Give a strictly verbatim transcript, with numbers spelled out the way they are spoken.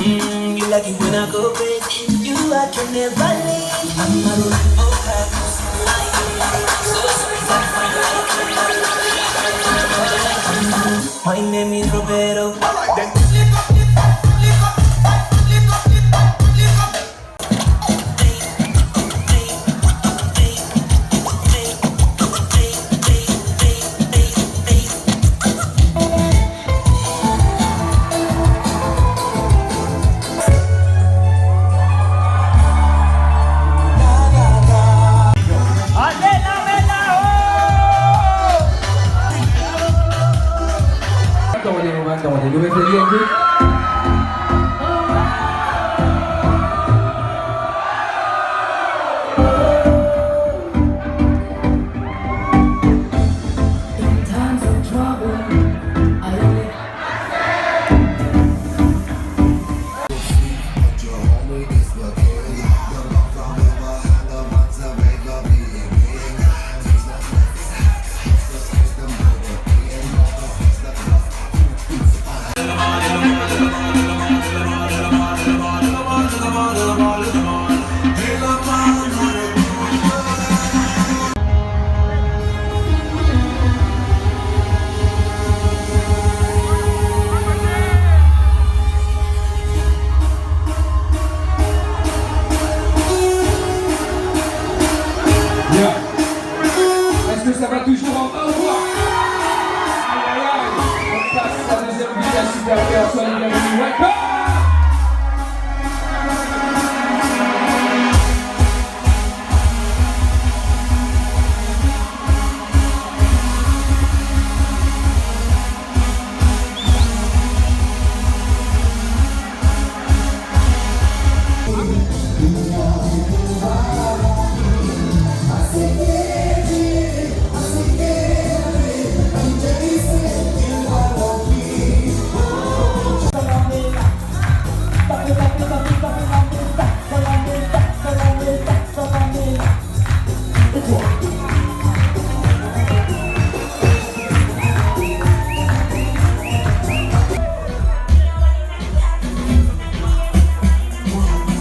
Mm, you like it when I go crazy. You, I can never leave. I'm a road over. So sweet, I find. My name is Roberto. Alright then. Tande, nou va tande, nou va fer li enn kou. In times of trouble, I only Bien. Est-ce que ça va toujours en bas ou quoi ? Aïe, aïe, aïe. On passe à la deuxième vitesse, super. Soyez les bienvenus. Welcome.